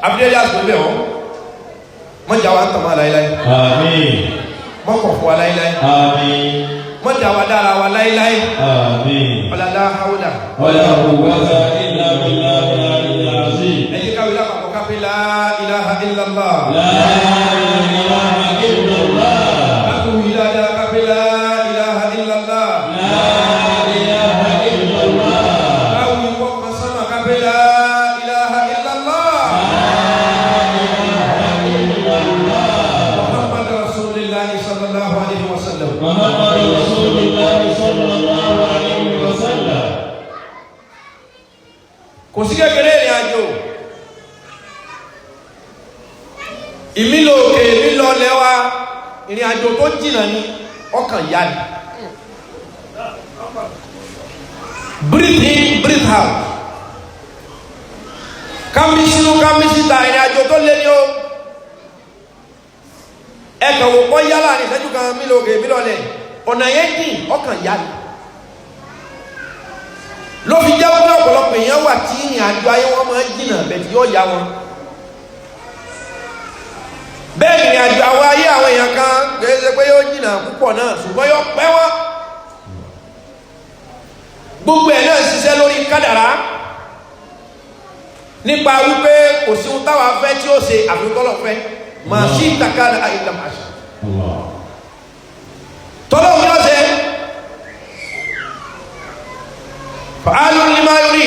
Abidjan àsìkò bẹ́ẹ̀ ọ́ mọ̀jà wa ń tàn máa láéláé. Àmín. Mọ̀kọ̀ fún wa láéláé. Àmín. Mọ̀jà wa dára wa láéláé. Àmín. Ọ̀làlá haúlà. Wala quwwata illa billahi al-aliyyil azim. Ẹ̀yìn káwé lápapọ̀ kápẹ́ la ilaha illallah. La ilaha illallah. Kákùwì dáadáa kápẹ́ la ilaha illallah. La ilaha illallah. Káwé wọ́pọ̀ sánmà kápẹ́ la ilaha illallah. Muhammad rasulillah sallallahu alayhi wa sallam. Muhammad Rasulullah sallallahu alayhi wa sallam. Kò sí kékeré ìrìn àjò. Ìmílò òkè ìmílò lẹ́wà, ìrìn àjò tó jìnnà ni, ọkàn yá ni. Breathe in, breathe out. Kámi sínú kámi síta, ìrìn àjò tó lé ní o. Ẹkàn wò kọ́ yálà ní ìṣẹ́jú kan mílò òkè ìmílò lẹ̀, ọ̀nà yẹn jìn, ọkàn yá ni. Ló fi jẹ́ pé ọ̀pọ̀lọpọ̀ èèyàn wà tí ìrìn àjò ayé wọn máa ń jìnà bẹ̀tì yóò yá wọn. Bẹ́ẹ̀ ni ìrìn àjò àwọn ayé àwọn èèyàn kan kìí ṣe pé yóò jìnà púpọ̀ náà, ṣùgbọ́n yóò pẹ́ wọ́n. Gbogbo ẹ̀ náà ṣiṣẹ́ lórí kádàrá nípa wípé kò sí ohun táwa fẹ́ tí ó ṣe àfikún tọ́lọ̀ fẹ́ màá sí ìtàkàdà àìlà màṣà. Allah. Tọ́lọ̀ mi ọ̀sẹ̀ fàálù ní máa rí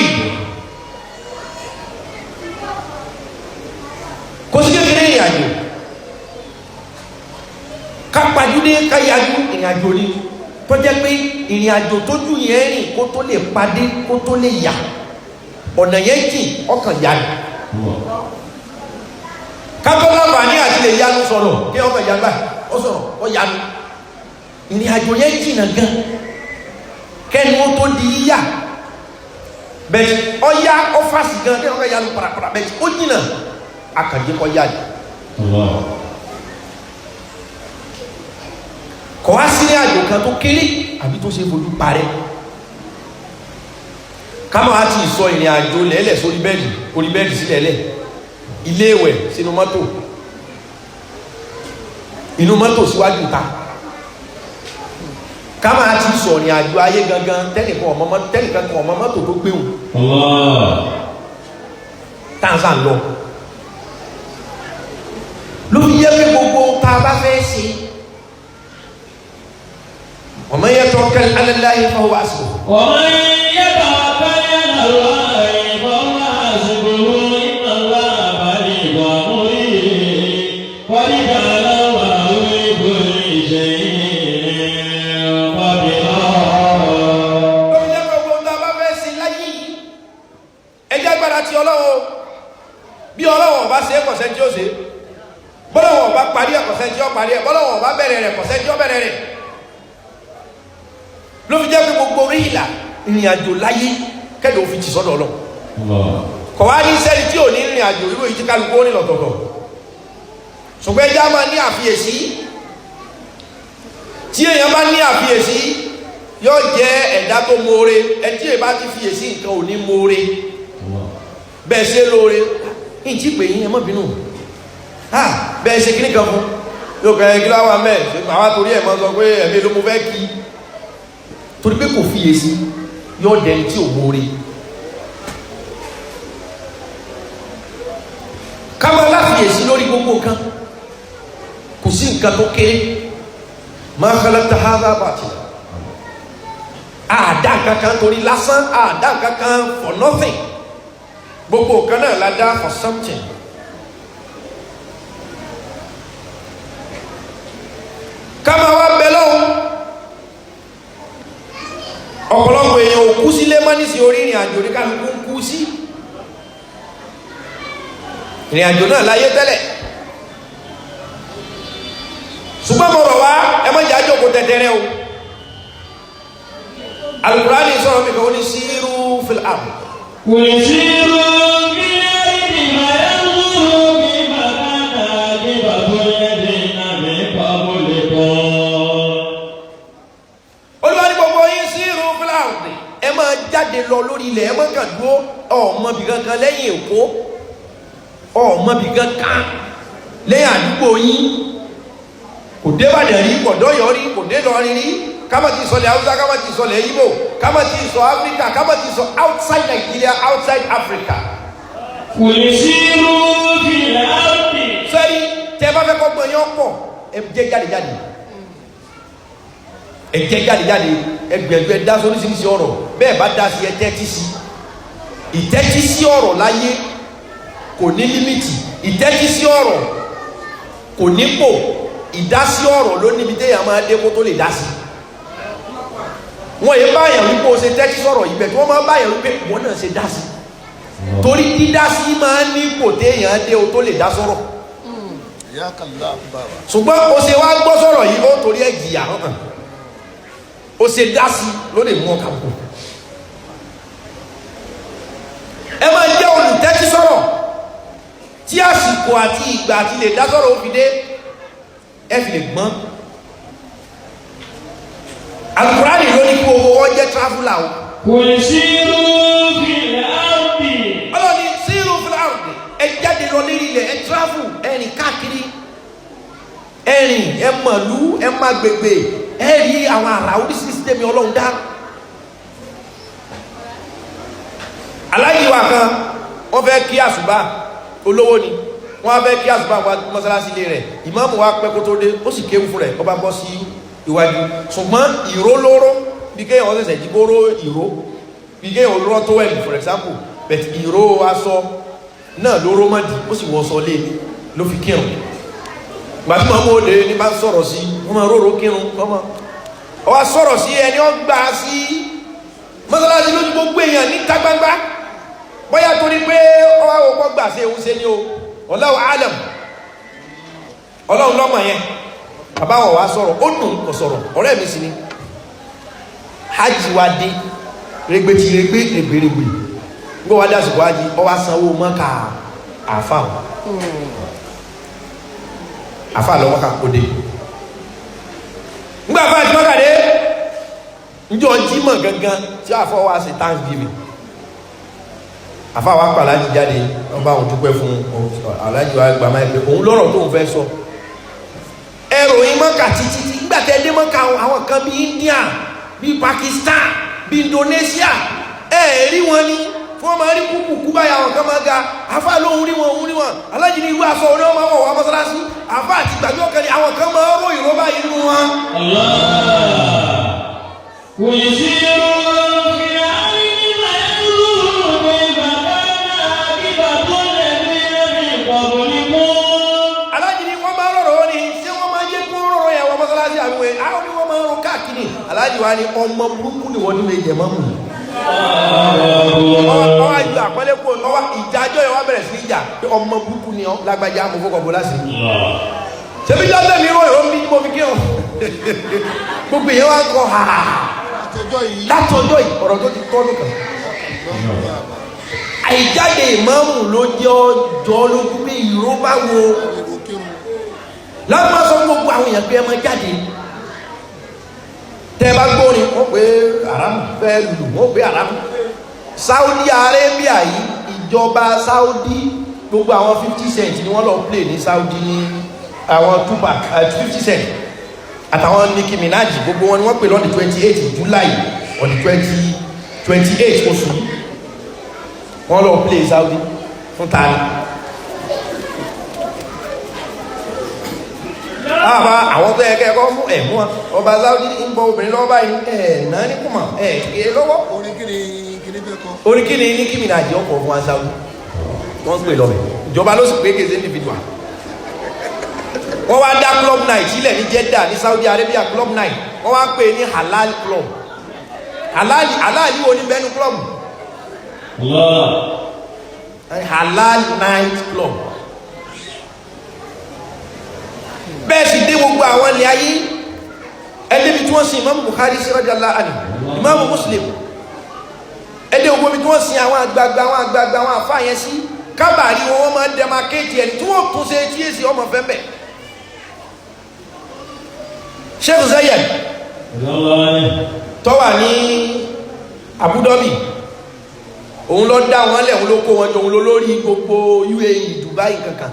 kò sí kékeré ìrìn àjò ká pàjúdé ká yájú ìrìn àjò ni tó jẹ́ pé ìrìn àjò tójú yẹn rìn kó tó lè padé kó tó lè yà ọ̀nà yẹn jìn ọkàn yá ni. Allah. Kátó láǹfààní àti lè yanu sọ̀rọ̀ kí ọkàn yanu báyìí ó sọ̀rọ̀ ó yanu ìrìn àjò yẹn jìnà gan kẹ́ni ó tó di yíyà bẹ́ẹ̀ ọ̀ya ọ̀fàsì gan kí ọkàn yanu parapara bẹ́ẹ̀ ó jìnà akànjẹ kọ́ yá ni. Allah. Kọ́ wá sí ní àjò kan tó kéré àbí tó ṣe fojú parẹ́ kámọ́ á ti sọ ìrìn àjò lẹ́lẹ̀ sórí bẹ́ẹ̀dì orí bẹ́ẹ̀dì sílẹ̀ lẹ̀ ilé ìwẹ̀ sínú mọ́tò inú mọ́tò síwájú ta kámọ́ á ti sọ ìrìn àjò ayé gangan tẹ́nìkan ọmọ tẹ́nìkan kan ọmọ mọ́tò tó gbéhùn. Allah. Táǹsà ń lọ ló fi yẹ pé gbogbo tá a bá fẹ́ ṣe ọmọ yẹn tó kẹ́lẹ́ alẹ́ fọwọ́ wá sí. ومن يتوكل على الله فهو حسبه إن الله بالغ أمره قد جعل الله لكل شيء قدرا. Ló fi jẹ́ pé gbogbo tá a bá fẹ́ ṣe láyé yìí, ẹ jẹ́ agbára ti Ọlọ́run. Bí Ọlọ́run ọba ṣe é, kọ̀sẹ́ tí ó ṣe. Bọ́lọ́run ọba parí ẹ̀, kọ̀sẹ́ tí ó parí ẹ̀. Bọ́lọ́run ọba bẹ̀rẹ̀ rẹ̀, kọ̀sẹ́ tí ó bẹ̀rẹ̀ rẹ̀. Ló fi jẹ́ pé gbogbo orí ìlà ìrìn àjò láyé kẹ́lẹ́ òfin jì sọ́dọ̀ Ọlọ́run. Allah. Kọ̀ wá ní sẹ́ni tí ò ní rìn àjò irú èyí tí kálukú ó rìn lọ́tọ̀ọ̀tọ̀, ṣùgbọ́n ẹjẹ́ á máa ní àfiyèsí. Tí èèyàn bá ní àfiyèsí yóò jẹ́ ẹ̀dá tó mọ̀ọ́re. Ẹni tí èèyàn bá ti fiyèsí nǹkan ò ní mọ̀ọ́re. Allah. Bẹ́ẹ̀ ṣe lóore ìjì pé yín ẹ má bínú ha bẹ́ẹ̀ ṣe kíní kan fún yóò kẹ́ ẹ kí láwọn amẹ́ ṣe àwa torí ẹ̀ máa sọ pé ẹ̀mí ló mú fẹ́ kí torí pé kò fiyèsí yóò dẹni tí ò mọ̀ọ́re. Ká máa láfiyèsí lórí gbogbo nǹkan, kò sí nǹkan tó kéré. Ma khalaqta hadha batila, àdá nǹkan kan torí lásán, àdá nǹkan kan for nothing. Gbogbo nǹkan náà la dá for something. Ká máa wá bẹ lọ́hùn. Ọ̀pọ̀lọpọ̀ èèyàn ò kú sílé mọ́ nísìnyí, orí ìrìn àjò ní kálukú ń kú sí. Ìrìn àjò náà láyé tẹ́lẹ̀, ṣùgbọ́n mo rọ̀ wá, ẹ má jẹ́ àjòkó tẹ̀tẹ̀rẹ̀ o. Alukurani sọ̀rọ̀ mi kan, ó ní siru fil ard. قل سيروا في الأرض فانظروا كيف كان عاقبة الذين من قبلكم. Olúwa ní gbogbo yín, siru fil ard, ẹ máa jáde lọ lórí ilẹ̀, ẹ má kàn dúró ọmọ bì kankan lẹ́yìn Èkó. Ọmọbì kankan lẹ́yìn àdúgbò yín, kò dé Ìbàdàn rí, kò dọ́yọ̀ rí, kò dé lọrin rí. Kámá ti sọlẹ̀ Haúsá, kámá ti sọlẹ̀ Ìgbò, kámá ti sọ Áfíríkà, kámá ti sọ outside Nigeria, outside Africa. قل سيروا في الأرض. Sẹ́rí tẹ́ bá fẹ́ kọ́gbọ́n yẹn pọ̀, ẹ jẹ́ jáde jáde, ẹ jẹ́ jáde jáde, ẹ gbìyànjú, ẹ dá sóríṣiríṣi ọ̀rọ̀. Bẹ́ẹ̀ bá dá sí, ẹ tẹ́tí sí. Ìtẹ́tí sí ọ̀rọ̀ láyé kò ní limit. Ìtẹ́tí sí ọ̀rọ̀ kò nípò. Ìdásí ọ̀rọ̀ ló níbi téèyàn máa dé kó tó lè dá sí. Wọ́n yẹ báyàn wípé o ṣe tẹ́tí sọ̀rọ̀ yìí, bẹ̀ tí wọ́n máa báyàn wípé wọ́n náà ṣe dá sí, torí dídá sí máa ń nípò téèyàn dé o tó lè dá sọ̀rọ̀. Ṣùgbọ́n o ṣe wá gbọ́ sọ̀rọ̀ yìí, ó torí ẹ̀ jìyà hàn. O ṣe dá sí ló lè mú ọkà bọ̀. Ẹ máa jẹ́ olùtẹ́tí sọ̀rọ̀ tí àsìkò àti ìgbà àti lè dá sọ̀rọ̀ ó fi dé, ẹ fi lè gbọ́n. Alukurani ló ní kí owó wọn jẹ́ traveller o. قل سيروا في الأرض. Ọlọ́ni سيروا في الأرض, ẹ jáde lọ lérí ilẹ̀, ẹ travel, ẹ rìn káàkiri, ẹ rìn, ẹ mọ̀lú, ẹ má gbègbè, ẹ rí àwọn àrà oríṣiríṣi tẹ̀mí Ọlọ́run dá. Aláyí wa kan, wọ́n fẹ́ kí àsùbá. Olówó ni wọ́n fẹ́ kí àsùbá wa mọ́sálásí ilé rẹ̀. Ìmáàmù wa pẹ́ kó tó dé, ó sì kéwú fún rẹ̀, ó bá bọ́ sí iwájú. Ṣùgbọ́n ìró lóró, bí kéèyàn ṣẹ̀ṣẹ̀ jí kóró ìró, bí kéèyàn rọ́ towel, for example, but ìró aṣọ náà lóró mọ́dì, ó sì wọ́sọ lé ló fi kírun. Gbàtí màmú òde ní bá sọ̀rọ̀ sí wọ́n máa róró kírun, wọ́n máa ọ wá sọ̀rọ̀ sí ẹni ó gbà sí mọ́sálásí lójú gbogbo èèyàn níta gbangba. Bóyá torí pé ọ wá wọ́pọ̀ gbà sí ewu ṣe ni o, Allahu alam, Ọlọ́run lọ́mọ yẹn. Bàbá wọn wá sọ̀rọ̀, ó dùn, kò sọ̀rọ̀. Ọ̀rẹ́ mi sì ni. Hajj wa dé, rẹgbẹtì rẹgbẹ rẹgbẹrẹgbẹ gbọ́ wá dásìkò hajj, ọ wá sanwó mọ́kà. Àfà àfà lọ mọ́kà kó dé. Ngbà fà tí mọ́kà dé njọ́ jímọ̀ gangan tí àfọ wa ṣe Thanksgiving, àfà wa pa aláàjì jáde, wọ́n bá òun dúpẹ́ fún aláàjì wa gbà máa ń pè òun lọ́rọ̀ tó ń fẹ́ sọ. Ẹrù yín mọ́kà títí tí nígbà tẹ́ dé mọ́kà, àwọn kan bíi India, bíi Pakistan, bíi Indonesia, ẹ rí wọn ní fún ọmọ rí kúkú kú báyà, àwọn kan máa ga. Àfà lóhun rí wọn, òun rí wọn. Aláàjì ní irú aṣọ oní wọn máa wọ̀ wá mọ́sálásí. Àfà àti gbàgbé ọ̀kan ni àwọn kan máa ró ìró báyìí nínú wọn. الله. قل سيروا في الأرض فانظروا كيف كان عاقبة الذين من قبلكم. Aláàjì ni wọ́n máa rọ̀rọ̀ ní ṣé wọ́n máa jẹ́ kó rọ̀rọ̀ yẹn wọ́n mọ́sálásí àwọn ẹ̀ àwọn ni wọ́n máa rọ káàkiri. Aláàjì wa ni ọmọ burúkú ni wọ́n ní lè jẹ mọ́mù. Ọwọ́ ayọ̀ àpẹẹrẹ kó ọwọ́ ìjájọ́ yẹn wá bẹ̀rẹ̀ sí ìjà pé ọmọ burúkú ni ọ lágbájá, mo fọkọ̀ bó láṣẹ. Ṣebí jọ́sẹ̀ mi rò ìró mi mo fi kírun, gbogbo èèyàn wá ń kọ ha látọjọ́ yìí. Ọ̀rọ̀ tó ti tọ́ nìkan, àìjáde ìmáàmù ló jẹ́ ọjọ́ lógún bí ìró bá wo láti máa sọ fún gbogbo àwọn èèyàn pé ẹ máa jáde. Tẹ́ ẹ bá gbórin, wọ́n pé aram fẹ́ lù, wọ́n pé aram. Saudi Arabia yìí, ìjọba Saudi, gbogbo àwọn 50 Cent ni wọ́n lọ play ní Saudi, ní àwọn Tupac, 50 Cent àtàwọn Nicki Minaj, gbogbo wọn ni wọ́n pè lọ́dún 28 July, on the 28 oṣù yìí, wọ́n lọ play Saudi fún tani. Àbá àwọn tó yẹ kẹ́kọ́ fún ẹ̀mú wọn, ọba Saudi ń bọ obìnrin lọ́wọ́ báyìí, ẹ̀ náà ní kùmà ẹ̀ ké lọ́wọ́. Orin kí ni kí ni fẹ́ kọ? Orin kí ni Nicki Minaj ọkọ̀ fún wa Saudi, wọ́n pè lọ́bẹ̀. Ìjọba ló sì pé kéde individual. Wọ́n wá dá club night sílẹ̀ ní Jeddah ní Saudi Arabia. Club night, wọ́n wá pè ní halal club. Halal, halal wo ní bẹ́nu club? Allah. Halal night club. Bẹ́ẹ̀ sì dé gbogbo àwọn ilẹ̀ ayé ẹlẹ́bi tí wọ́n sin Imam Bukhari sí, radiyallahu anhu, Imam Muslim, ẹdẹ gbogbo ibi tí wọ́n sin àwọn àgbààgbà, àwọn àgbààgbà, àwọn àfáà yẹn sí, kábàárì wọn, wọ́n máa ń demarcate ẹni tí wọ́n tún ṣe tí èsì ọmọ fẹ́ bẹ̀. Sheikh Zayed Allah. tó wà ní Abu Dhabi. Òun ló dá wọn lẹ̀, òun ló kó wọn jọ, òun ló lórí gbogbo UAE, Dubai kankan.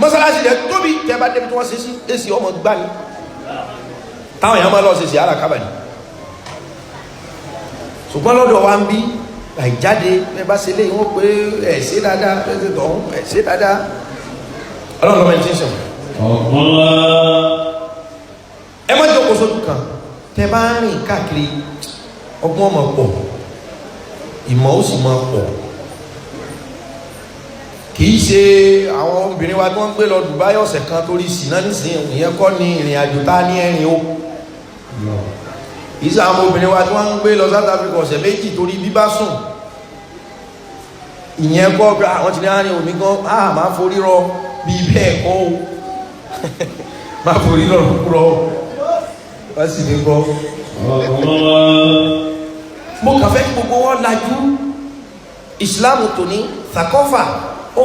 Mọ́sálásí rẹ̀ tóbi, tẹ́ bá débi tí wọ́n ṣe sí èsì ọmọ gbá ni táwọn èèyàn máa lọ ṣe sí ara kábàdì. Ṣùgbọ́n lọ́dọ̀ wa ń bí àìjáde ẹ bá ṣe léyìn wọ́n pé ẹ̀ ṣe dáadáa, ẹ̀ ṣe tọ̀hún, ẹ̀ ṣe dáadáa. Ọlọ́run lọ́mọ ẹni tí ń sìn. Allah. Ẹ má jókòó sójú kan. Tẹ bá ń rìn káàkiri, ọgbọ́n ọmọ pọ̀, ìmọ̀ ó sì máa pọ̀. Kì í ṣe àwọn obìnrin wa tí wọ́n ń gbé lọ Dubai ọ̀sẹ̀ kan torí ṣìnà nísìnyí, ìyẹn kọ́ ni ìrìn àjò tá a ní ẹ̀rìn o. Kì í ṣe àwọn obìnrin wa tí wọ́n ń gbé lọ South Africa ọ̀sẹ̀ 2 torí bíbá sùn, ìyẹn kọ́. Pé àwọn ti ní àárín omi gan, á máa forí rọ bí bẹ́ẹ̀ kọ́ o, máa forí rọ kúrọ wá sì ní gbọ́. Allah. Mo kàn fẹ́ kí gbogbo wọn lajú. Ìsìláàmù tòní sàkọ́fà ó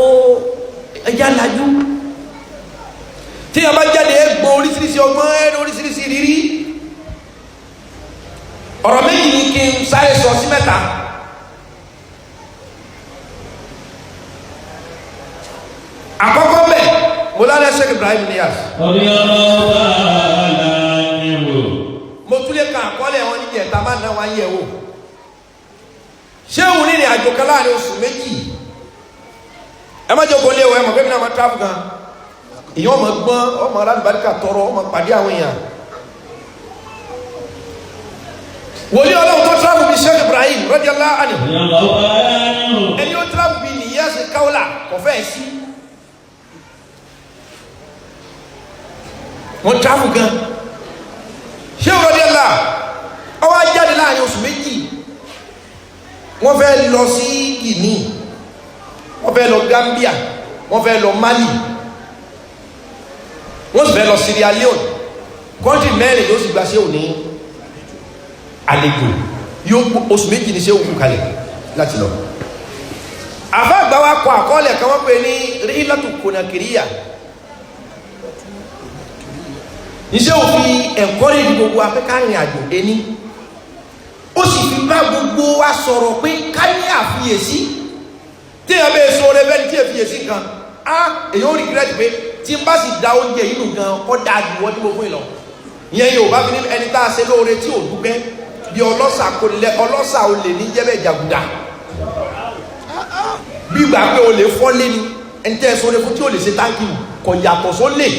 ẹja lajú. Tí a bá jáde, ẹ gbọ́ oríṣiríṣi ọgbọ́n, ẹ ní oríṣiríṣi rírí. Ọ̀rọ̀ méjì ní kí n sáré sọ sí mẹ́ta. Àkọ́kọ́ bẹ̀, mo lálẹ́ Sheikh Ibrahim Niass. Radiyallahu ta'ala anhu. Mo tún lè ka àkọọ́lẹ̀ wọn ní ìjẹta máa ń ná wọn yẹ̀ wò. Ṣé òun rìnrìn àjò kan láàrin oṣù 2? Ẹ má jókòó lé o, ẹ mọ̀ pé mi náà máa travel gan. Èèyàn ọmọ gbọ́n, ọmọ alábàríkà tọrọ, ọmọ pàdé àwọn èèyàn. Wòlíì Ọlọ́run tó travel bíi Sheikh Ibrahim radiyallahu anhu, Radiyallahu ta'ala anhu. ẹni ó travel bíi Niyas Kaula kò fẹ́ sí. Wọ́n travel gan. Sheikh radiyallahu ó wá jáde láàrin oṣù 2. Wọ́n fẹ́ lọ sí Guinea, wọ́n fẹ́ lọ Gambia, wọ́n fẹ́ lọ Mali, wọ́n sì fẹ́ lọ Sierra Leone. Country mẹ́rin ló sì gba ṣé òní àlejò. Yóò kú oṣù 2 ní ṣé òkú kalẹ̀ láti lọ. Àfa àgbà wa kọ àkọọ́lẹ̀ kan, wọ́n pè ní Rílátù Kònàkìríyà. Iṣẹ́ òfin encourage gbogbo wa pé ká rìnrìn àjò ẹni, ó sì fi bá gbogbo wa sọ̀rọ̀ pé ká ní àfiyèsí. Tí èèyàn bẹ́ẹ̀ sọ ọrẹ bẹ́ẹ̀ ni tí èèyàn fiyèsí kan á, èèyàn ó regret pé tí n bá sì da oúnjẹ yìí nù gan, kọ́ dáa ju wọ́n tí mo fún yìí lọ. Ìyẹn yóò bá fi ní ẹni tá a ṣe lóore tí ò dúpẹ́ bí ọlọ́ṣà kò lẹ ọlọ́ṣà olè ní jẹ́bẹ̀ jàgùdà, bí ìgbà pé olè fọ́lé ni. Ẹni tẹ́ ẹ sọ ọrẹ fún tí ò lè ṣe táǹkì kò yàtọ̀ sólè.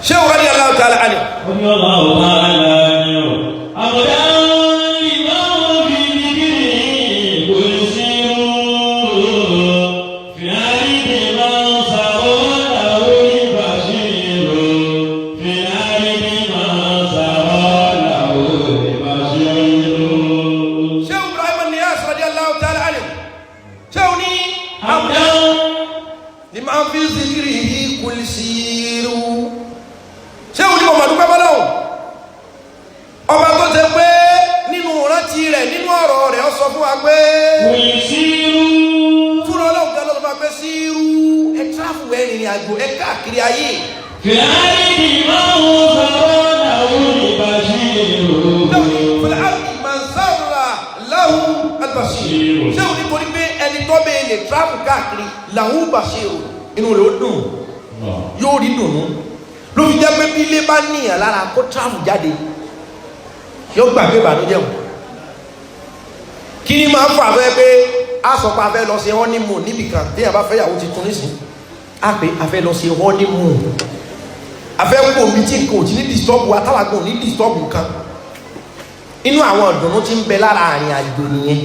Ṣé òun ní Allahu ta'ala àná. Radiyallahu ta'ala anhu. Àmọ̀dá ìmáàmù fi dìgírì kò sí rú. Fi àrídì máa ń sàrọ̀ láwọ́ ìbàṣírò. Fi àrídì máa ń sàrọ̀ láwọ́ ìbàṣírò. Ṣé Ibrahim Niyas radiyallahu ta'ala anhu, ṣé òun ní Àmọ̀dá ní máa fi zikiri yìí kul siru. Ṣé òun ní mọ̀mọ́ dúpẹ́ bọ́lọ́hùn ọba tó ṣe pé nínú rántí rẹ̀, nínú ọ̀rọ̀ rẹ̀, ó sọ fún wa pé kò sí rú. fúnra Ọlọ́run kan lọ́sọ̀ fún wa pé síru, ẹ tráfù, ẹ rìnrìn àjò, ẹ káàkiri ayé. Fi àrídì máa ń sàrọ̀ láwọ́ ìbàṣírò. Fúnra mansara lahu albasir. Ṣé òun ní torí pé ẹni tó bẹ́ẹ̀ lè tráfù káàkiri, lahu basiru, inú rẹ̀ ó dùn, yóò rí dùnú. Ló fi jẹ́ pé bí ilé bá níyàn lára, kó tráfù jáde, yóò gbàgbé ìbànújẹ́ wọn. Kí ni máa ń fà fẹ́ pé a sọ pé a fẹ́ lọ sí honeymoon níbìkan? Téèyàn bá fẹ́ yàwó tuntun nísìn, a pé a fẹ́ lọ sí honeymoon, a fẹ́ kó omi tí nǹkan ò ti ní disturb wa, táwa gan ò ní disturb nǹkan. Inú àwọn ìdùnnú tí ń bẹ lára àrìn àjò nìyẹn.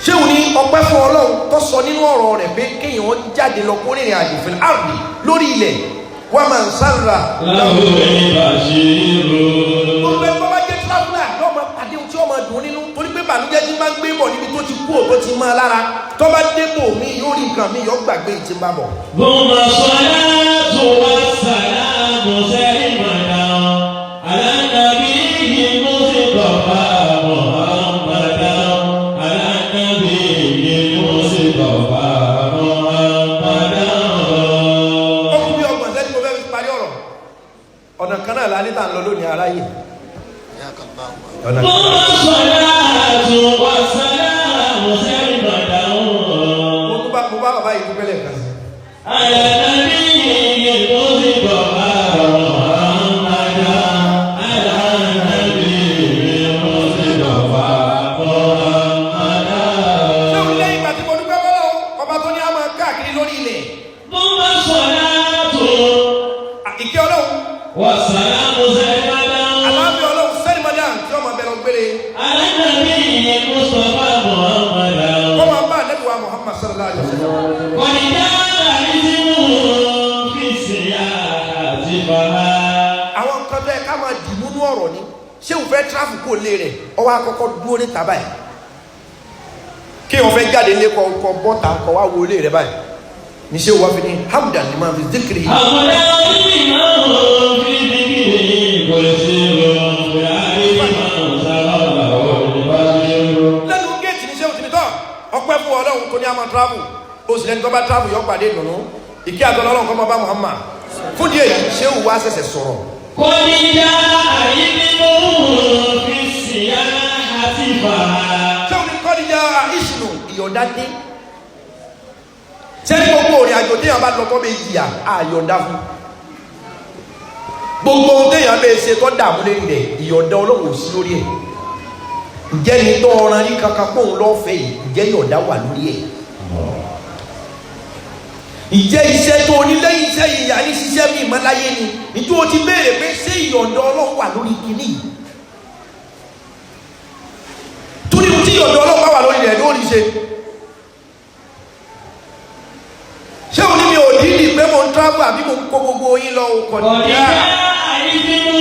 Ṣé òun ní ọpẹ́ fún Ọlọ́run tó sọ nínú ọ̀rọ̀ rẹ̀ pé kéèyàn jáde lọ kó rìnrìn àjò fil ardi, lórí ilẹ̀, wa man sarra Láwọ́ ìbàṣírò. Gbogbo ẹni tó bá jẹ́ traveller yóò máa pàdé ohun tí ó máa dùn nínú, torí pé bànújẹ́ tí máa ń gbé bọ̀ níbi tó ti kú ò tó ti máa lára, tó bá débò mi yóò rí nǹkan mi, yóò gbàgbé ìtì máa bọ̀. ثم الصلاة والسلام سرمدا على النبي المصطفى محمدا، على النبي المصطفى محمدا. Ó kú bí 30 sẹ́ni mo fẹ́ fi parí ọ̀rọ̀. Ọ̀nà kan náà lálẹ́ tá à ń lọ lónìí aráyè. Ọ̀nà kan. ثم الصلاة على النبي المصطفى محمدا على النبي المصطفى محمدا. Ṣé òun lẹ́yìn ìgbà tí mo dúpẹ́ fọlọ́run ọba tó ní a máa káàkiri lórí ilẹ̀? ثم الصلاة Ìkẹ́ Ọlọ́run, والسلام سرمدا àlàáfíà Ọlọ́run sẹ́rìmọ́dà tí ọmọ bẹ̀rẹ̀ gbére. على النبي المصطفى محمدا. Kọ́ máa bá ànábì wa Muhammad sallallahu alayhi wa sallam. قد جاء اسمه في السياحة فها. Àwọn nǹkan tó yẹ ká máa dì múnú ọ̀rọ̀ ni. Ṣé òun fẹ́ tíráfù kó lé rẹ̀? Ọwọ́ akọ́kọ́ dúró níta báyìí. Kí òun fẹ́ jáde lé kọ kọ bọ́ta kọ wá wo ilé rẹ̀ báyìí. Ní ṣé òun wá fi ní hamdan ni máa fi zikiri. حمدا لمن في ذكره كرسي في عين من سره البشر. Lẹ́nu géètì ní ṣé òun ti ní tọ́. Ọpẹ́ fún Ọlọ́run tó ní a máa tíráfù. O sì lẹ́ni tó bá tíráfù yọ pàdé ìdùnnú. Ìkí àtọ́ Ọlọ́run kọ́ máa bá Muhammad. Fún díẹ̀ yìí, ṣé òun wá ṣẹ̀ṣẹ̀ sọ̀rọ̀? قد جاء علمه في السياحة فها. Ṣé òun ní kọ́díjà ìṣùnù ìyọ̀ǹda dé? Ṣé ní gbogbo òrìn àjò téèyàn bá lọ tó bẹ jìyà àyọ̀ǹda fún? Gbogbo ohun téèyàn bẹ ṣe tó dààmú lérí rẹ̀, ìyọ̀ǹda Ọlọ́run ò sí lórí ẹ̀. Ǹjẹ́ ni tó ọ̀ràn ní kankan pòun lọ́fẹ̀ẹ́ yìí, ǹjẹ́ ìyọ̀ǹda wà lórí ẹ̀? Ǹjẹ́ iṣẹ́ tó o ní lẹ́yìn iṣẹ́ yìí yà ní ṣiṣẹ́ mi ìmọ̀ láyé ni? Ǹjẹ́ o ti béèrè pé ṣé ìyọ̀ǹda Ọlọ́run wà lórí kinní yìí? Torí ohun tí ìyọ̀ǹda Ọlọ́run bá wà lórí rẹ̀ lórí ṣe. Ṣé o ní mi ò ní ní pé mo ń travel àbí mo ń kó gbogbo yín lọ o? قد Kọ̀díjà جاء علمه.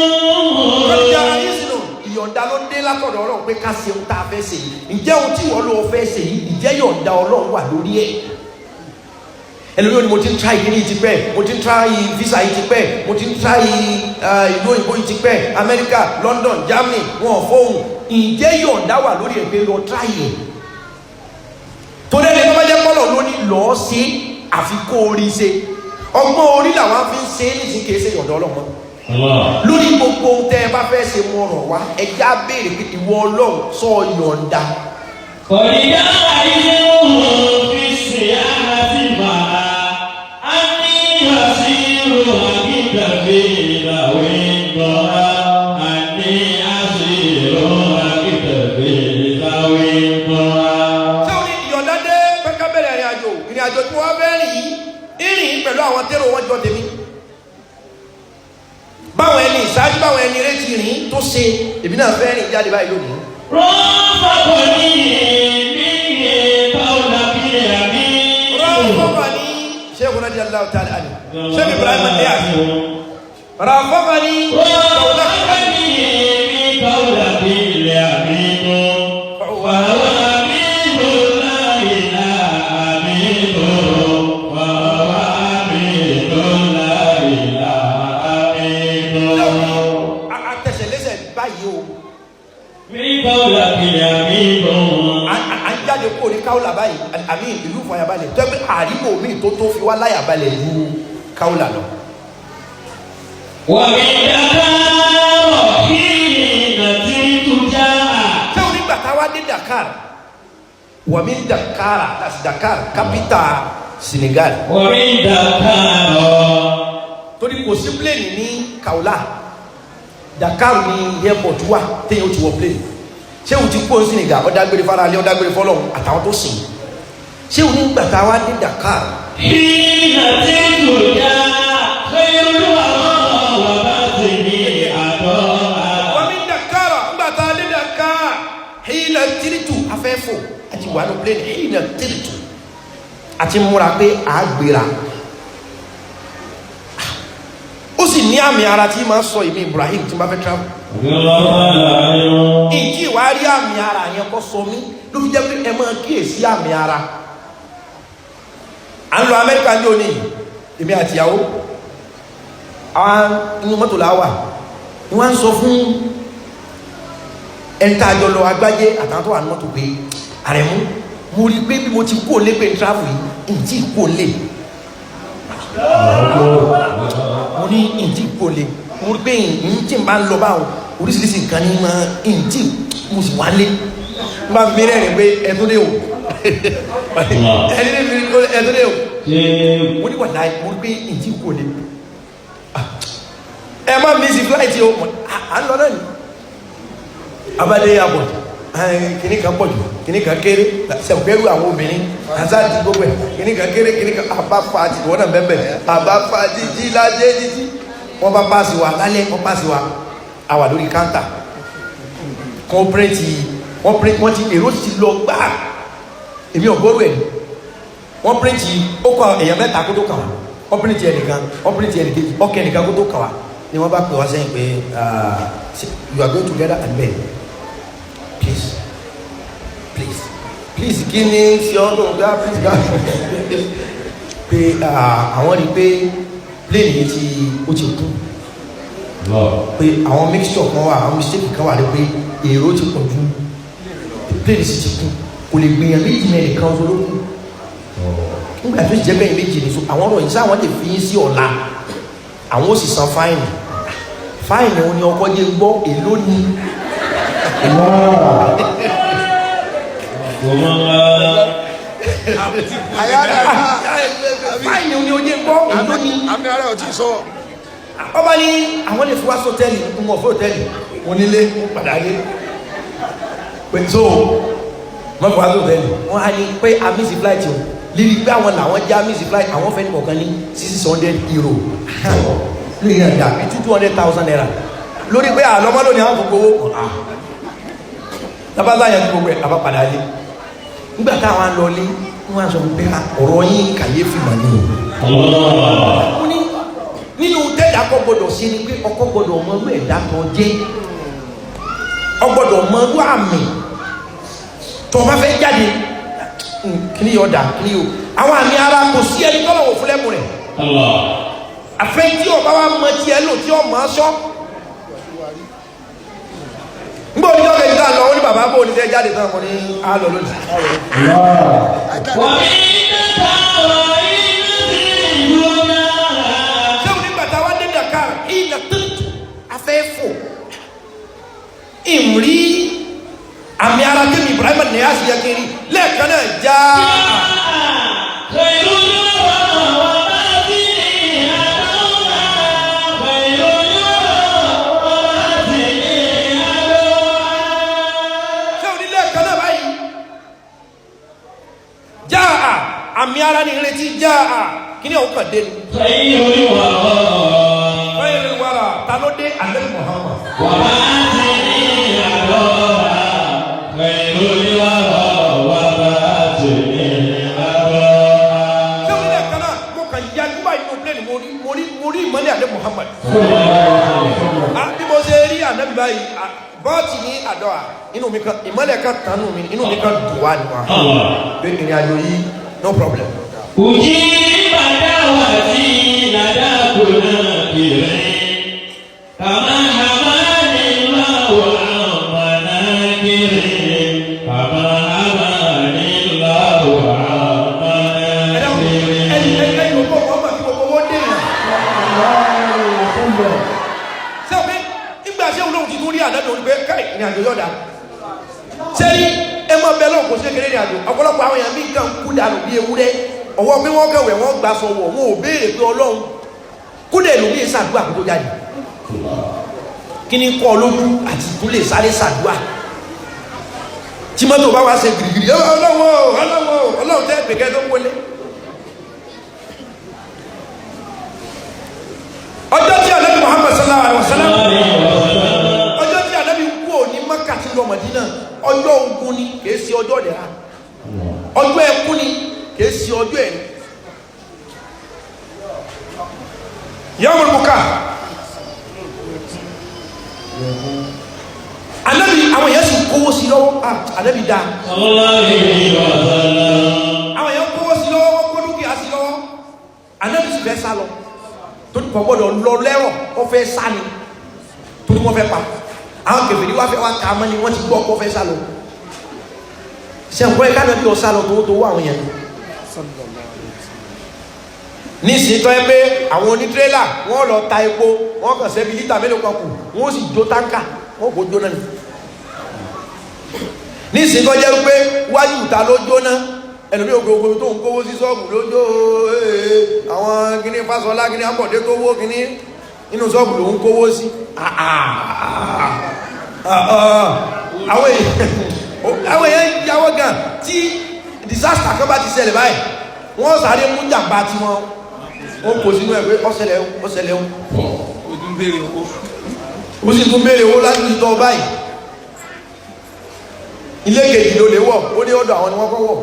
kọ̀díjà ìsìnà ìyọ̀ǹda ló dé látọ̀dọ̀ Ọlọ́run pé ká ṣe ohun tá a fẹ́ ṣe yìí. Ǹjẹ́ ohun tí ìwọ ló fẹ́ ṣe yìí, ǹjẹ́ ìyọ̀ǹda Ọlọ́run wà lórí ẹ̀? Ẹlòmíràn ni mo ti ń try kíní yìí ti pẹ́, mo ti ń try visa yìí ti pẹ́, mo ti ń try ìlú òyìnbó yìí ti pẹ́, Amẹ́ríkà, London, Germany, wọn ò fóun. Ǹjẹ́ ìyọ̀ǹda wà lórí ẹ̀ pé lọ try ẹ̀? Torí ẹni tó bá jẹ́ pọ́lọ̀ ló ní lọ́ọ́ ṣe àfi kó orí ṣe. Ọgbọ́n orí làwọn fi ń ṣe é nísìnyí, kìí ṣe ìyọ̀ǹda Ọlọ́run mọ́. Lórí gbogbo ohun tẹ́ ẹ bá fẹ́ ṣe mú ọ̀rọ̀ wá, ẹ já béèrè pé ìwọ Ọlọ́run sọ yọ̀ǹda. قد جاء علمه في السياحة فها. أني أسير أجد في ذوي الضحى. أني أسير أجد في ذوي الضحى. Ṣé o ní ìyọ̀ǹda dé pé ká bẹ̀rẹ̀ ìrìn àjò? Ìrìn àjò tí wọ́n fẹ́ rìn yìí, ìrìn pẹ̀lú àwọn tẹ́rọ wọn jọ tèmi. Báwọn ẹni ìṣáájú báwọn ẹni retí rìn tó ṣe, èmi náà fẹ́ rìn jáde báyìí lónìí. رافقني به قولك يمين. Rafaqani Sheikh radiyallahu ta'ala anhu. Sheikh Ibrahim Niyas. Rafaqani رافقني بقولك اليمين. وهو أمين الله لا أمين. وهو أمين الله لا أمين. Àtẹ̀sẹ̀lẹ́sẹ̀ báyìí o. بقولك اليمين. À ń jáde kúrò ní Kaula báyìí, àmì ìlú ìfọyàbalẹ̀ tó ẹgbẹ́ àríwò míì tó tó fi wá láyàbalẹ̀ ju Kaula lọ. ومن دكار حين تلك جاء. Ṣé o nígbà táwa dé Dakar? Wàmí Dakar, that's Dakar, capital Senegal. ومن دكار. Torí kò sí plane ní Kaula. Dakar ní airport wà téèyàn ó ti wọ plane. Ṣé o ti kú ní Senegal? Ó dágbére fara lé, ó dágbére fọlọ́run àtàwọn tó sìn. Ṣé o nígbà táwa dé Dakar? حين تلك جاء خير الورى وباطني أضاء. Wàmí Dakar, ńgbà tá a dé Dakar, hìnà tìrìtù afẹ́fò àti wà ní plane hìnà tìrìtù àti múra pé à á gbéra. Ó sì ní àmì ara tí máa ń sọ ìmí Ibrahim tí n bá fẹ́ travel. Ìjì ìwà rí àmì ara yẹn kọ́ sọ mí ló fi jẹ́ pé ẹ máa kíyèsí àmì ara. À ń lọ Amẹ́ríkà ní òní, èmi àtìyàwó, àwọn inú mọ́tò là wà. Ni wọ́n á ń sọ fún ẹni tá a jọ lọ agbájé àtàwọn tó wà ní mọ́tò pé Àrẹ̀mú, mo rí i pé bí mo ti kó lé pé n travel yìí, n tí kó lé. Mo ní n tí kó lé. Mo rí i pé n tí n bá ń lọ báwọn oríṣiríṣi nǹkan ní ma n tí mo sì wá lé. N bá mi rẹ́rìn pé ẹ tó dé o. Ẹni ní ẹni ní o. Ṣé Mo ní wà láì mo rí pé ìdí kò lè. Ẹ má mi sí flight o, à ń lọ náà ni. Abadé airport, kìnnì kan pọ̀ jù, kìnnì kan kéré, sẹ̀pẹ́rù àwọn obìnrin, àti gbogbo ẹ̀, kìnnì kan kéré, kìnnì kan àbá fa àti ìwọ́n náà bẹ́ẹ̀ bẹ́ẹ̀, àbá fa jíjí lájẹ́ jíjí. Wọ́n bá paasi wa lálẹ́, wọ́n paasi wa, a wà lórí káńtà. Kọ́pẹ́rẹ́tì, wọ́n pẹ́rẹ́tì, wọ́n ti èrò ti lọ gbáà. Èmi ò gbọ́rù ẹ̀ ni. Wọ́n píríntì ó kọ èèyàn mẹ́ta kó tó kàn wá. Wọ́n píríntì ẹnìkan, wọ́n píríntì ẹnìkejì, ọkẹ́ ẹnìkan kó tó kàn wá. Ni wọ́n bá pè wá sẹ́yìn pé, "You are going together and bed. Please, please, please." Kí ni ṣe ọ́ tó ń gbá please gbá? Pé àwọn rí i pé plane yìí ti ó ti kú, pé àwọn mixture kan wà, àwọn mistake kan wà, lé pé èrò ti pọ̀ ju plane sì ti kú, kò lè gbìyànjú méjì mẹ́rin kan tó ló kù. Nígbà tó ti jẹ́ bẹ́ẹ̀ méjì ní so àwọn ọ̀rọ̀ yìí sáwọn lè fi yín sí ọ̀la, àwọn ó sì san fáìnì. Fáìnì òun ni ọkọ jẹ́ gbọ́ èló ni. Fáìnì òun ni ó jẹ́ gbọ́ èló ni. Àmì ara ò tí ì sọ. Ọba ní àwọn lè fi wá sọtẹ́ẹ̀lì ń mọ̀ fún hòtẹ́ẹ̀lì wọn nílé padà lé pé so wọ́n fi wá sọtẹ́ẹ̀lì wọ́n á ní pé a miss flight o, lílí pé àwọn làwọn já miss flight, àwọn fẹ́ ní kọ̀ọ̀kan ní €600 lórí ìrìnàjà bíi ₦200,000 lórí pé àlọ́mọ́ lónìí àwọn gbogbo owó lábàbá yẹn gbogbo ẹ̀ àbá padà lé. Nígbà táwọn á lọ lé, wọ́n á sọ pé ọ̀rọ̀ yín kàyéfì mà ní o. Ní nínú tẹ́lẹ̀ akọ́ gbọ́dọ̀ ṣe ni pé ọkọ gbọ́dọ̀ mọ irú ẹ̀dá tó jẹ́, ọ gbọ́dọ̀ mọ irú àmì tó o bá fẹ́ jáde, kíní yóò dà kíní yóò àwọn àmì ara. Kò sí ẹni tọ́lọ̀ wò fúlẹ́mù rẹ̀ àfẹ́ tí ọba wa mọ tiẹ̀ lò tí ọ mọ̀ ọ́ sọ. Ngbọ́ oníjọ́ kejì tá a lọ, ó ní bàbá bò ní sẹ́ jáde tán, mo ní á lọ lónìí. Ṣé o ní gbàtà wá dé Dakar ìlà tuntun afẹ́ fò ìmùrí àmì ara tẹ́mi Ibrahim Niyas yẹ kiri lẹ́ẹ̀kan náà já. Ṣé o ní lẹ́ẹ̀kan náà báyìí já àmì ara ní ìrètí já kí ni òun kàn dé ni. Báyìí wàrà ta ló dé alẹ́ Muhammad. Ṣé o ní lẹ́ẹ̀kan náà mo kàn yájú báyìí mo plẹ̀ ní mo rí ìmọ̀lẹ̀ alẹ́ Muhammad. Bí mo ṣe rí ànábì báyìí, bọ́ọ̀tì ní àdọ́à inú mi kan ìmọ̀lẹ̀ kan tánú mi, inú mi kan dùn wá ní wa. Pé ìrìn àjò yìí, no problem. Ẹ dáhùn, ẹni ẹni ẹni òkú ọmọ ọmọ kí gbogbo owó dé yẹn. Ṣé o pé nígbà ṣé olóhùn ti tún rí ànábì òní pé káì ìrìn àjò yọ̀dà. Ṣé ní ẹ máa bẹ lọ́wọ́ kò sí kékeré ìrìn àjò, ọ̀pọ̀lọpọ̀ àwọn èèyàn bí nǹkan kú dànù bí ewúrẹ́ ọwọ́ pé wọ́n kẹwẹ̀ wọ́n gbà sọ wọ̀, wọn ò béèrè pé Ọlọ́run kúlẹ̀ lómi yẹn ṣàdúrà kó tó jáde. Kí ni kọ́ ọ lójú àti ìkúlẹ̀ sáré ṣàdúrà tí mọ́tò bá wá ṣe gìrìgìrì, Ọlọ́run o, Ọlọ́run o, Ọlọ́run tẹ́ pèkẹ́ tó wọlé. Ọjọ́ tí Ànábì Muhammad sallallahu alaihi wasallam, ọjọ́ tí Ànábì kú òní Mákà tí lọ Mádínà, ọjọ́ ogun ni, kìí ṣe ọjọ́ ìdẹ̀ra, ọjọ́ ẹkún ni, kìí ṣe ọjọ́ ẹ̀rín. Yawmul buka Ànábì, àwọn èèyàn sì kówó sí lọ́wọ́. Ànábì dáa, àwọn èèyàn kówó sí lọ́wọ́, wọ́n kó dúkìá sí lọ́wọ́. Ànábì sì fẹ́ sá lọ torí kò gbọ́dọ̀ lọ lẹ́rọ̀, ó fẹ́ sá ni torí wọ́n fẹ́ pa àwọn kèfèrí wá fẹ́ wá ka mọ́ ni wọ́n ti gbọ́ kó fẹ́ sá lọ. Sẹ́ńkọ́ ẹ̀ká náà bí ọ sá lọ tó wọ àwọn yẹn nísìnyí tọ́ ẹ pé àwọn onítírélà wọ́n lọ ta epo, wọ́n kàn sẹ́bi lítà mélòó kan kù, wọ́n sì jó táǹkà, wọ́n kò jóná ni. Nísìnyí kọ́ jẹ́ pé wájú ìta ló jóná. Ẹlòmí ògbé ogun tó ń kówó sí sọ́ọ̀bù lójó, àwọn kíní Fásọlá, kíní Ambọ̀dé tó wó kíní inú sọ́ọ̀bù ló ń kówó sí. Àwọn èèyàn yàwó gan tí disaster kan bá ti ṣẹlẹ̀ báyìí, wọ́n sáré mú jàmbá tí wọ́n kò sínú ẹ̀ pé ọ̀ṣẹlẹ̀ ọ̀ṣẹlẹ̀. Ó tún béèrè owó. Ó sì tún béèrè owó láti tọ́ báyìí. Ilé kejì ló lè wọ̀, ó ní ọ̀dọ̀ àwọn ni wọ́n kọ́ wọ̀.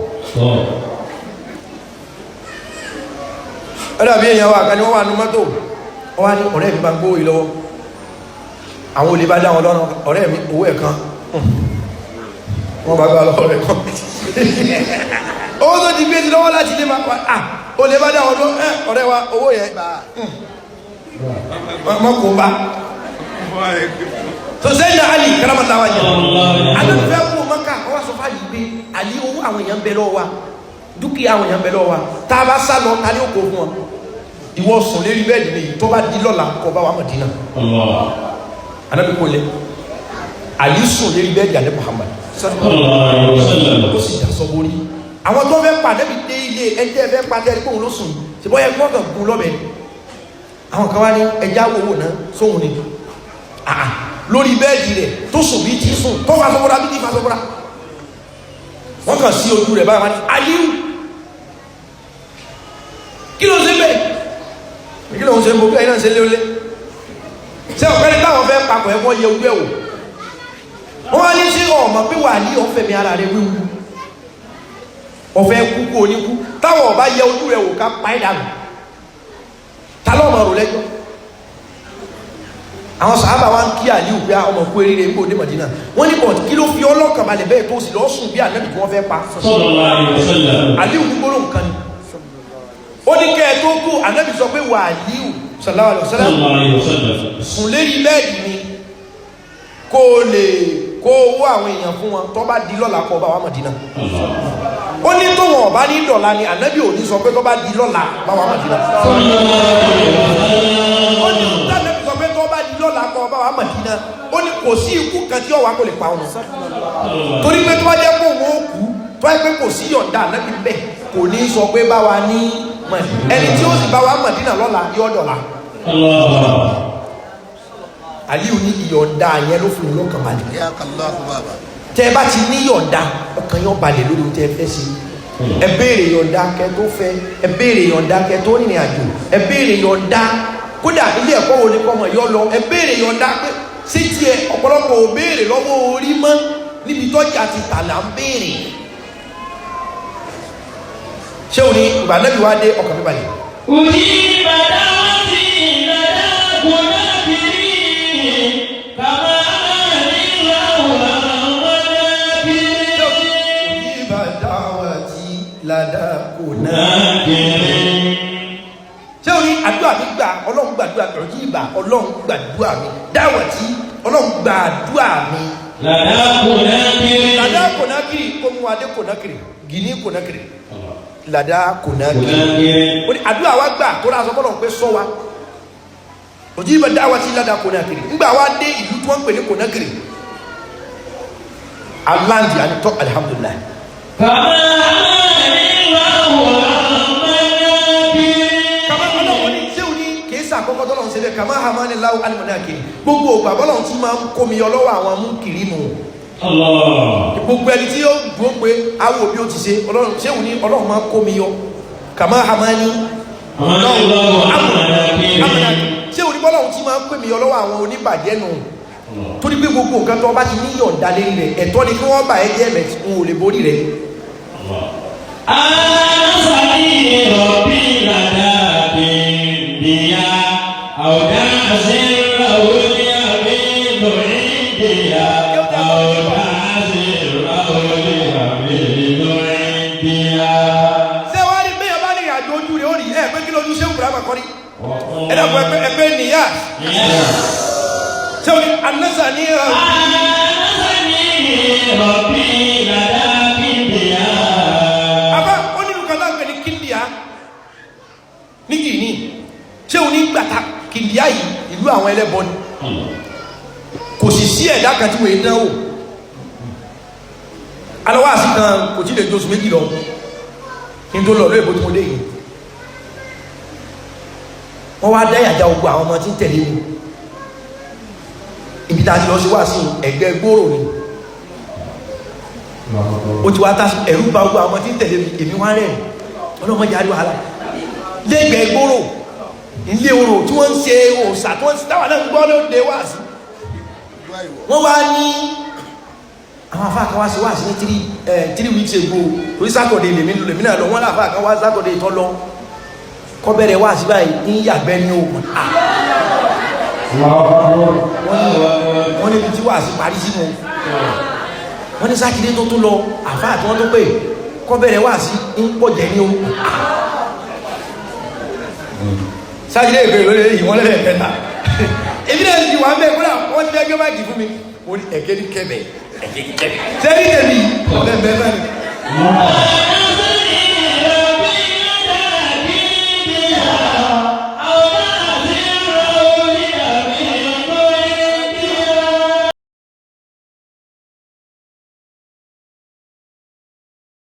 Ó dàbí èèyàn wà kan ní wọ́n wà ní mọ́tò, wọ́n wá ní ọ̀rẹ́ mi bá ń gbówó yìí lọ́wọ́. Àwọn olè bá dá wọn lọ́nà, ọ̀rẹ́ mi owó ẹ̀ kan wọ́n bá gbá lọ́wọ́ rẹ̀ kan, owó tó ti gbé ti lọ́wọ́ láti ilé máa pa à, olè bá dá wọn lọ́ ẹ ọ̀rẹ́ wa owó yẹn mọ́ kó bá tó sẹ́yìn. Ali karamata wa jẹ alẹ́ fẹ́ kó Maka, wọ́n wá sọ fún Ali pé Ali, owó àwọn èèyàn bẹ lọ́wọ́ wa, dúkìá àwọn èèyàn bẹ lọ́wọ́ wa, tá a bá sá lọ, ta ni ó kó fún wọn? Ìwọ sùn lérí bẹ́ẹ̀dì mi, tó bá di lọ́la, kó bá wa Mádínà. Anabi kò lẹ, Ali sùn lérí bẹ́ẹ̀dì alẹ́ Muhammad, ó sì dasọ borí. Àwọn tó fẹ́ pa anabi dé ilé ẹjẹ fẹ́ pa tẹ́lẹ̀ kóhun ló sùn, ṣùgbọ́n yẹ kó kàn gun lọ́bẹ̀. Àwọn kan wá ní ẹja owó náà sóhun ni lórí bẹ́ẹ̀dì rẹ̀ tó sùn bí ti sùn, tó fasọ́bọ́ra bí ti fasọ́bọ́ra. Wọ́n kàn sí ojú rẹ̀ báyìí, wọ́n ní Aliyu, kí ló ń ṣe bẹ́ẹ̀? Kí ló ń ṣe? Gbogbo ẹ̀yin náà ń ṣe léolé ṣé ọ̀pẹ́ni táwọn fẹ́ papọ̀ ẹ̀kọ́ yẹ ojú ẹ̀ wò. Wọ́n wá ní sí ọmọ pé wà ní ọ̀fẹ́ mi ara rẹ̀ wíwu, ọ̀fẹ́ kú kú oníkú, táwọn ọba yẹ ojú rẹ̀ wò ká pa ẹ̀ dànù, ta lọ́mọ rò lẹ́jọ́? Àwọn sàábà wa ń kí Àlíù pé ọmọ kú eré kó dé Mọ̀dínà. Wọ́n ní bọ̀, kí ló fi ọlọ́kàn balẹ̀ bẹ́ẹ̀ tó sì lọ́ sùn bí ànábì tí wọ́n fẹ́ pa? Àlíù ní gbólóhùn kan ni ó ní kẹ́ ẹ tó kú, ànábì sọ pé wà Àlíù sallallahu alaihi wasallam sùn lérí bẹ́ẹ̀dì ni kó o lè kó owó àwọn èèyàn fún wọn, tó bá di lọ́la, kó o bá wa Mọ̀dínà. Ó ní tó wọn ọba ní dọ̀la ni ànábì ò ní sọ pé tó bá di lọ́la, bá wa Mọ̀dínà. Ó ní ànábì sọ pé tó bá di lọ́la, kó o bá wa Mọ̀dínà. Ó ní kò sí ikú kan tí ọ̀wá kò lè pa òun, torí pé tó bá jẹ́ kó òun ó kú, tó bá jẹ́ pé kò sí yọ̀ǹda ànábì bẹ́ẹ̀, kò ní sọ pé bá wa ní Mọ̀dínà. Ẹni tí ó sì bá wa Mọ̀dínà lọ́la yọ̀ dọ̀la. Aliyu ní ìyọ̀ǹda yẹn ló fún un lọ́kàn balẹ̀. Yakallahu baba. Tẹ́ ẹ bá ti ní yọ̀ǹda, ọkàn yóò balẹ̀ lórí ohun tẹ́ ẹ fẹ́ sí. Ẹ béèrè yọ̀ǹda kẹ́ tó fẹ́, ẹ béèrè yọ̀ǹda kẹ́ tó rìnrìn àjò, ẹ béèrè yọ̀ǹda kódà ilé ẹ̀kọ́ wo ni kọ́mọ yọ lọ, ẹ béèrè yọ̀ǹda pé sí tiẹ̀. Ọ̀pọ̀lọpọ̀ ò béèrè lọ́wọ́ orí mọ́, níbi tọ́jà ti tà là ń béèrè. Ṣé o ní ìgbà náà bí wàá dé, ọkàn mi balẹ̀. أجيب دعوتي لدى منافرين كما أهل الله منافرين. Ìbá dáwà tí ládàá kò náà. منافرين. Ṣé o ní àdúrà mi gbà, Ọlọ́run gbàdúrà mi, ọ̀jí ìgbà Ọlọ́run gbàdúrà mi, dáwà tí Ọlọ́run gbàdúrà mi. لدى منافرين. Làdá Kònákìrì, kó mú adé Kònákìrì, Gìní Kònákìrì, làdá Kònákìrì. منافرين. Ó ní àdúrà wa gbà tó rà sọ fọlọ́run pé sọ wa. Ọ̀jí ìbá dáwà tí ládàá Kònákìrì. Ńgbà wa dé ìlú tí wọ́n ń pè ní Kònákìrì. Aláǹdì àti alihamudulilayi. كما أهل الله منافرين. Kàmá Ọlọ́run ní tí ò ní kìí sàkọ́kọ́ tọ́lọ́run ṣe bẹ́ẹ̀, kàmá hamani láwù alimọ̀nàkiri, gbogbo ògbà bọ́lọ́run tún máa ń kó mi yọ lọ́wọ́ àwọn amúkiri nù. الله. Gbogbo ẹni tí ó dúró pé awo bí ó ti ṣe, Ọlọ́run ṣé òní Ọlọ́run máa ń kó mi yọ, kàmá hamani حماني الله المناكرين. ṣé òní bọ́lọ́run tí máa ń kó mi yọ lọ́wọ́ àwọn oníbàjẹ́ nù, torí pé gbogbo nǹkan tó bá ti ní yọ̀ǹda lérí rẹ̀, ẹ̀tọ́ ni kí wọ́n bà ẹ́ jẹ́, ẹ̀mẹ̀ tí n ò lè borí rẹ̀. أنصني ربي لدى بنديا أو دعسره اليمين عنديا أو دعسره اليمين عنديا. Ṣé wàá rí bẹ́ẹ̀ bá ní ìrìnàjò, ojú rẹ̀ ó rí ẹ̀ pé kí lójú ṣé òkúra máa kọ́ ni ẹ dàpọ̀ ẹgbẹ́ nìyá. Ṣé o ní anasa ní ẹ. أنصني ربي لدى بنديا. Àbá ó nínú kan náà pè ní Kìndíà ní Gìní. Ṣé o ní gbàtà Kìndíà yìí, ìlú àwọn ẹlẹ́bọ ni, kò sì sí ẹ̀dá kan tí wọ́n yé dánwò. Alọ́wọ́ àti kan kò tí lè tó oṣù 2 lọ. Kí n tó lọ lóyìnbó tí mo dé yìí, wọ́n wá dá ìyàjà ogun àwọn ọmọ tí ń tẹ̀lé mi. Ibi tá a ti lọ sí wá sí ẹgbẹ́ gbòòrò ni ó ti wá tá ẹ̀rú ba ogun àwọn ọmọ tí ń tẹ̀lé mi. Èmi wá rẹ̀, ọlọ́mọdé àríwá wàhálà lẹ́gbẹ̀ẹ́ gbòòrò, ilé orò tí wọ́n ń ṣe òòṣà tí wọ́n ń táwọn náà ń gbọ́ lóde wá sí. Wọ́n wá ní àwọn afá kan wá sí wá sí ní 3 weeks ago, torí Saturday lèmi lèmi náà lọ. Wọ́n láfá kan wá Saturday tọ́ lọ, kọ́ bẹ̀rẹ̀ wá sí báyìí ní yàgbẹ́ ní o. Wọ́n níbi tí wá sí parí sínú. Wọ́n ní sátidé tó tún lọ, àfá àti wọ́n tó pè, kọ́ bẹ̀rẹ̀ wá sí ń pọ̀ jẹ́ ní o. Sátidé ìbéèrè lórí èyí wọ́n lẹ́lẹ̀ kẹta, èmi náà ti wà ń bẹ̀ kúrò. Wọ́n ti fẹ́ gbé máìkì fún mi, mo ní ẹ̀kẹ́ ní kẹ́bẹ̀, ẹ̀kẹ́ ní kẹ́bẹ̀ sẹ́ni tẹ̀mí ọ̀bẹ̀ bẹ́ẹ̀ náà ni.